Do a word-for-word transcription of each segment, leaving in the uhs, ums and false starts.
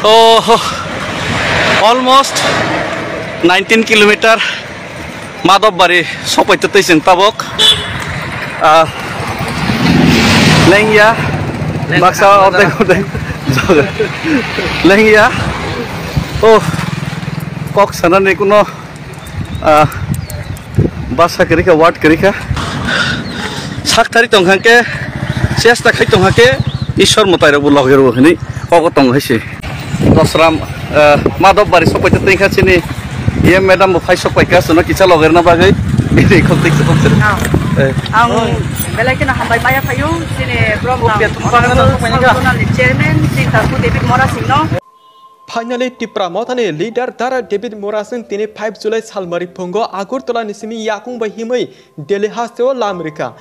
Oh, almost nineteen kilometer Madhobari sokpai tei chwng tabok. Ah, lengya, baksa ordek ordek. Lengya. Oh, kok sanani kuno, ah, basa kwrwi kha, word kwrwi kha. Sak thari tong kha khe, chesta khai tong kha khe, Ishwar mwtai rok bo loge rw hwnwi kok tong hai se. Dosram, eh, Madhobari sokpai tei tengkha chini E M madam bo phai sokpai kha, chwngno kisa logerna bagwi. Ini kok tik kok tik. Oh. Eh. Ang belai kheno hambai maya phaio, chini Program Okay, Honorable thumkang South Zonal ni Chairman, Sri Taku David Mora Singh no. Finally, Tipra Mothani leader Dara David Mora Singh tini five July salmari phungo Agartala ni simi yakung bai himwi Delhi hasteo lam rikha.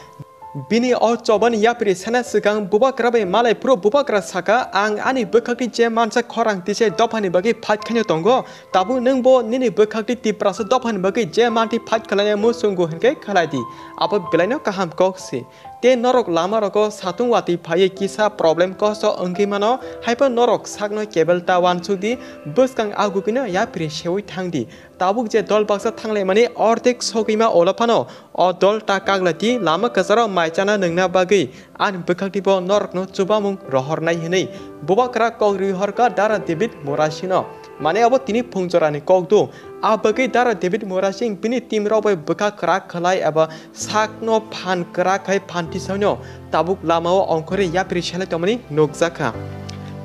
Bini o chobani yapri sana swkang bubagra bai malai phuru bubagra saka, "Ang ani bwkhakni je mansa khorang tisai dophani bagwi fight khaino tongo, tabuk nwng bo nini bwkhakni Tiprasa dophani bagwi je manti fight khlaina muchungo hwnkhe khlai di, abo belaino kaham kok se. Tei norok lama rogo satung watwi phaiwi kisa problem kosto wngwi mano, haiphano norok sakno kebel ta wansuk di, bwskang agugwino yapri seui thang di." Tabuk je dol baksa thanglaimani ordek sogwima olo phano o dol ta kaglati lama kwcharo mai chana nwngna bagwi ani bwkhakni bo norokno chubamung rohornai hwnwi bubagra kok rwi horkha Dara David Mora Singh no. Mane abo tini phung jorani kok do. A bagwi Dara David Mora Singh bini team rok bai bwkha kwrak khlai eba sakno phan kwrak khai phan tisaino tabuk lamao ongkhorwi yapri selai tongmani nukjakha.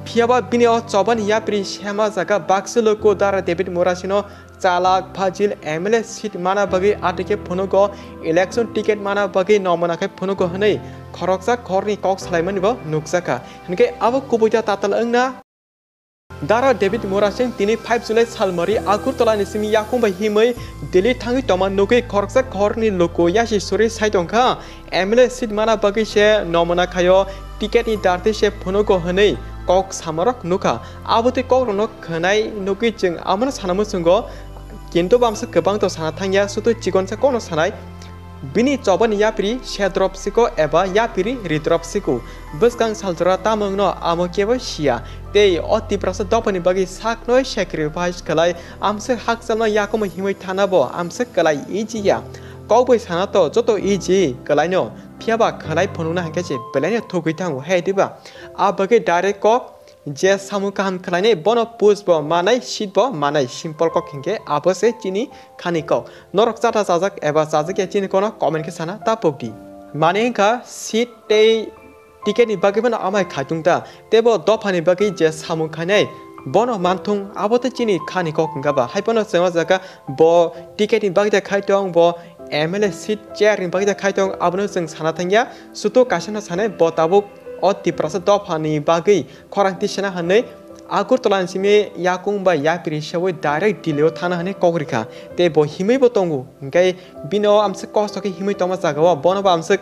Phiyaba bini o chobani yapri sema jaga baksa luku Dara David Mora Singh no chalak, phajil, M L A seat mana bagwi atike phunugo, election ticket mana bagwi nomona khai phunugo hwnwi khoroksa khorni kok salaimani bo nukjakha. Hinkhe abo kubui ta tatal wngna. Dara David Mora Singh tini five July salmari Agartala ni simi yakung bai himwi Delhi thangwi tongma nugwi khoroksa khorni luku yasi suri sai tongkha. M L A seat mana bagwi se nomona khaio, ticket ni dartwi se phunugo hwnwi kok samarok nukha. Abo twi kokrokno khwnai nugwi chwng amono sana muchungo, kintu bamsa kwbang to sana thangya, sutu chikonsa kokno sanai. Bini chobani yapri sedrop siko eba yapri ridrop siko. Bwskang saljora tamo wngno amo kebo siya. Tei o Tiprasa dophani bagwi sakno sacrifice khlai amswk hakchalno yakumo himwi thana bo amswk kwlai easy ya. Kokbai sana to joto easy kwlaino, phiyaba khwlai phunukna hinkhe se belaino thugwi thango, he diba? A bagwi direct kok je samung kaham khlainai bono push bo manai, seat bo manai, simple kok hinkhe abo se chini khani kok. Norok chata chajak eba chajakya chini kono comment khe sana ta pokdi. Mane hinkha seat tei ticket ni bagwi phano amai khai tongta, tebo dophani bagwi je samung khainai bono manthung, abo tei chini khani kok wngkha ba. Haiphano chwng o jaga bo ticket ni bagwi ta khai tong, bo M L A seat chair ni bagwi ta khai tong, abono chwng sana thangya. Sutu kaisa no sanai, bo tabuk o Tiprasa dophani bagwi khorang tisana hwnwi Agartala ni simi yakung bai yapri seui direct Delhi o thana hwnwi kok rikha. Tei bo himwi bo tongo, hinkhe bino amswk kosto khe himwi tongma jaga o, bono bo amswk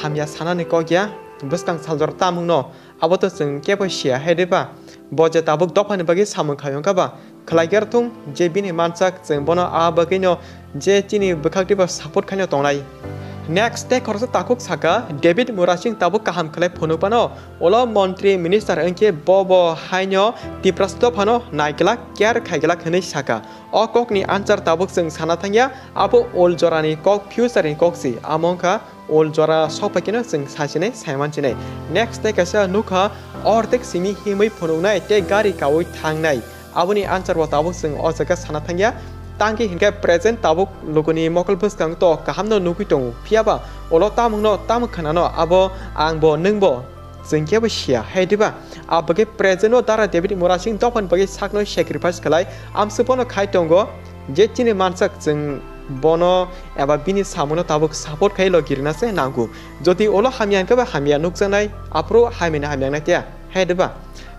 hamya sanani kok ya, bwskang saljor tamungno, abo to chwng kebo siya, he diba? Bo je tabuk dophani bagwi samung khai wngkha ba, khlai khe thung je bini mansak, chwng bono a bagwino je chini bwkhak diba support khaino tongnai. Next tei khoroksa takhuk saka, David Murasing tabuk kaham khlai phunuk phano, ulo montri minister wngkhe bo bo haino Tiprasa dophano naiglak, care khaiglak hwnwi saka. O kokni answer tabuk chwng sana thangya, abo ul jorani kok, future ni kok se, amo wngkha ul jora sokphaikeno chwng saisinai, saimansinai. Next tei kaisa nukha, ordek simi himwi phunuknai tei gari kaui thangnai. Aboni answer bo tabuk chwng o jaga sana thangya. Tangki hinkhe present tabuk lukuni mokol bwskango to kahamno nugwi tongo. Phiyaba ulo tamungno tamo khwnano abo angbo nwngbo chwng kebo siya, hai diba? Abagwi present o Dara David Murasing dophani bagwi sakno sacrifice khlai, amswk bono khai tongo je chini mansak chwng bono eba bini samuno tabuk support khai logi rwna se nango. Jodi ulo hamya hinkhe ba hamya nukjaknai, aphuru hamya ni hamya wngnai tiya, hai diba?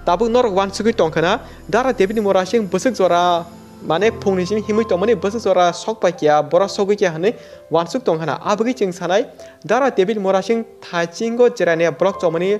Tabuk norok uansugwi tongkha na, Dara David Murasing bwswk jora, mane phungni simi himwi tongmani bwswk jora sok pai kiya, bora sogwi kiya hwnwi uansuk tongkha na. Abagwi chwng sanai, Dara David Murasing thaiching o Jerania block chomani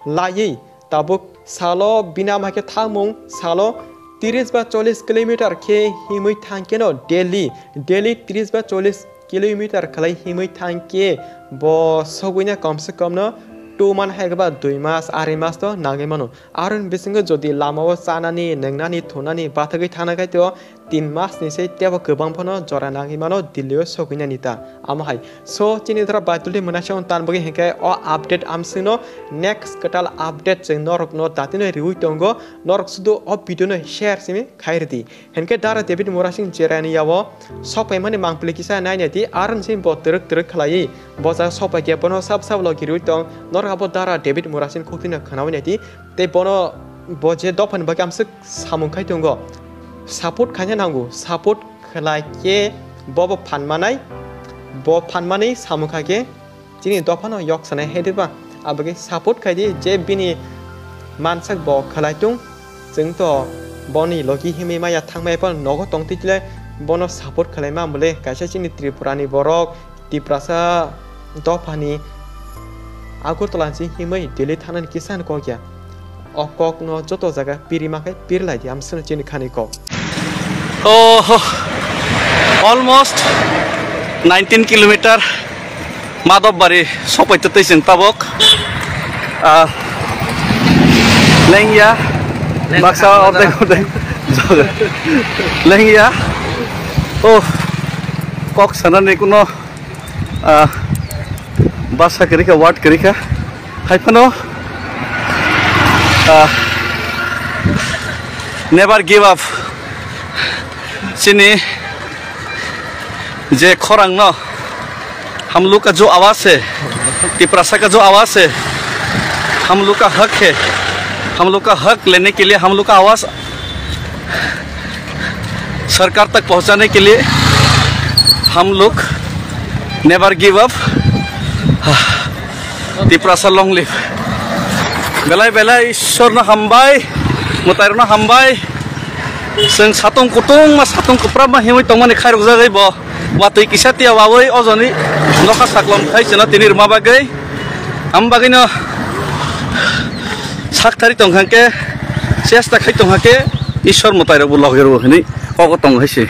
laiwi tabuk salo bini ama khe thangmung salo tris ba chollis kilometer khe himwi thangkeno Delhi, Delhi tris ba chollis kilometer khlai himwi thangkhe bo sogwina komse komno two man hai ba dui mas, arai mas to nangwi mano. Aroni bisingo jodi lamao chanani, nwngnani, thunani bathagwi thangna khai to tin mas ni sei tebo kwbang phano jora nangwi mano Delhi o sogwinani ta. Amo hai. So, chini dora Baituldi Mwnaising tan bagwi hinkhe o update amsino next kwtal update chwng norokno datino riwi tongo. Norok sudu o video no share simi khai rwdi. Hinkhe Dara David Murasing Jerani yao sokpaimani mangpili kisa nainai di, aron simi bo twrwk twrwk khlaiwi bo jaga sokpaikhe bono sab sab logi rwi tong, norok abo Dara David Murasing khuktwino khwnawi nai di, tei bono bo je dophani bagwi amswk samung khai tongo, support khaina nango, support khlai khe bo bo phan manai, bo phan manwi samung khai khe chini dophano yok sanai hai diba? Abagwi support khai di, je bini mansak bo khlai tung, chwng to boni logi himwi maya thangmaya phano nogo tong twi le bono support khlai ma mole kaisa chini Tripura ni borok, Tiprasa dophani Agartala ni himwi Delhi thangnani kisa ni kok ya. O kok no joto jaga piri ma khe piri lai di, amswkno chini khani kok. Oh, almost nineteen kilometer Madhobari sopai twi chwng tabok. Ah, lengya, baksa ordek ordek. Lengya. Oh, kok sanani kuno, ah, basa kwrwi kha, word kwrwi kha. Hai phano, ah, never give up. Chini je khorang no, हम लोग का जो आवाज़ है, तिपरासा का जो आवाज़ है, हम लोग का हक है, हम लोग का हक लेने के लिए, हम लोग का आवाज़ सरकार तक पहुंचाने के लिए हम लोग never give up. Tiprasa long live. Belai belai Ishwar no hambai, mwtai rok no hambai. Chwng satung kutung ma satung kwpra ma himwi tongmani khairok jagwi bo. Watwi kisa tiya wawi ojoni nokha saklom khai chwngno tini rwma bagwi. Am bagwino sak thari tongkha khe, chesta khai tongkha khe, Ishwar mwtai rok bo logi rw hwnwi kogo tong hai se.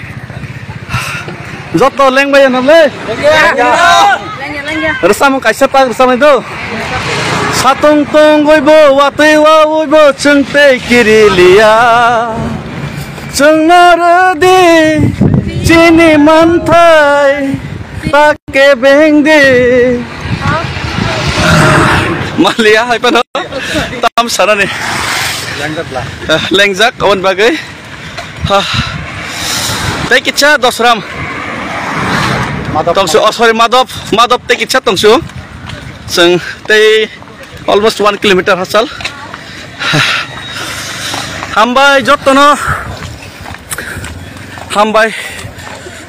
Joto lengbai no le. Lengya, lengya. Rwchapmung kaisa tak rwchapnai do. Satung tungwi bo, watwi wawi bo, chwng tei kiri liya. Chwngno rwdi chini manthai, ta kebengdi. Maliya hai phano tam sanani. Lengjak la. Eh, lengjak aboni bagwi. Ha. Tei kitsa Dosram. Madhop. Tongsu, oh, sorry, Madhop. Madhop tei kitsa tongsu. Chwng tei almost one kilometer hachal. Hambai jottono. Hambai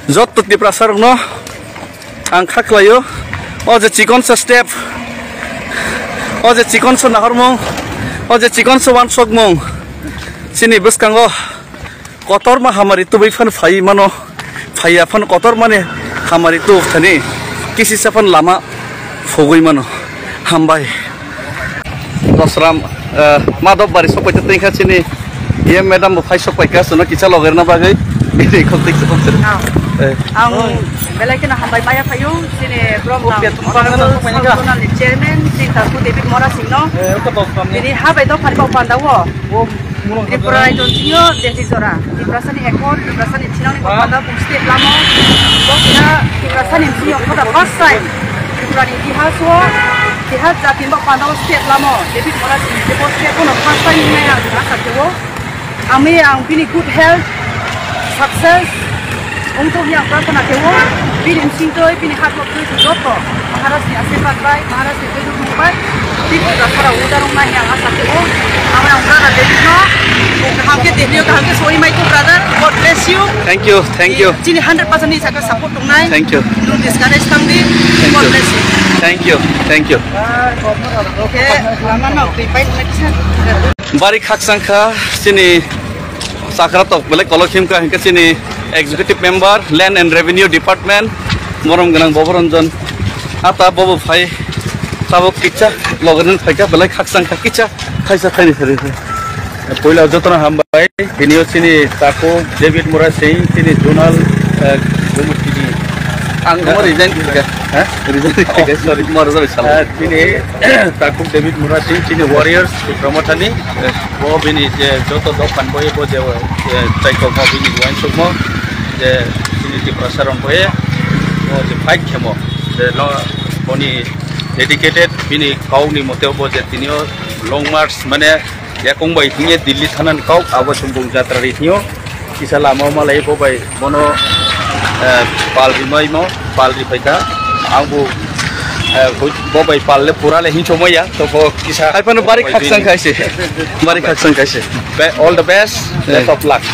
jotto Tiprasa rokno. Ang kha khlaio, o je chikonsa step, o je chikonsa nahormung, o je chikonsa wansokmung, chini bwskango kotorma hamari tubui phano phai mano, phaiya phano kotormani hamari tub thani kisisa phano lama phugui mano. Hambai. Dosram, eh, Madhop bari sokpai tei kha chini E M madam bo phai sokpai kha, chwngno kisa logerna bagwi. Bini khok tei khok tei. Oh. Eh. Ang belai kheno hambai maya phaio, chini Brom Nang Regional ni chairman, chini Taku David Mora Singh no. Eh, oke, Dosram ni. Bini ha bai dophani bo panda o. Tripura Raijo singyo Delhi jora. Tiprasani ekor, Tiprasani chinangni bo panda bung state lamo. Bo kha Tiprasani singyo for the first time. Tripura ni itihas o, itihas jati bo panda o state lamo. David Mora Singh ni bo state bono first time hinwi ang asa khe o. Ami ang bini good health, success, Ongthok yang prarthana khe o, bini bsing twi, bini hard work twi joto Maharaj ni asirwad bai, Maharaj ni twi rukmung bai, bini Tripura sara udarok nai yang asa khe o. Amo ang brother David no, kaham khe Delhi o kaham khe soi mai ko brother, God bless you. Thank you, thank you. Chini hundred percent ni saka support tongnai. Thank you. Nwng discourage tang di. Thank you. God bless you. Thank you, thank you. Okay, lama no, twi pai na kisa. Bari khakchang kha chini chakra tok belai kolok himkha hinkhe chini executive member, land and revenue department, borom gwnang Boboranjan ata bobo phai tabuk kicha logono phaikha belai khakchang kha kicha khaisa khaini sari. Poila jotono hambai, bini o chini takhuk David Mora Singh, chini zonal, eh, committee ni Ang mo resign khe. Ha? Resign khe, sorry. Mo resign sal. Ah, tini Takhuk David Murati, tini Warriors, Tipra Mothani. Bo bini je joto dokan bo, bo je, eh, chaikok mo bini uansuk mo. Je tini Tiprasa rong bo, bo je fight khemo. Je no, boni dedicated, bini kau ni mote bo je tini o long march mane Yakung bai hingye Delhi thanani kok, abo chwng bung jatra ri thio. Kisa lama malai bo bai bono, eh, pal rimai mo, pal ri phaikha. Ang bo, eh, bo, bo bai pal le pura le hincho maya, to bo kisa. Hai pano bari khakchang khaise. Bari khakchang khaise. Be-, all the best, best of luck.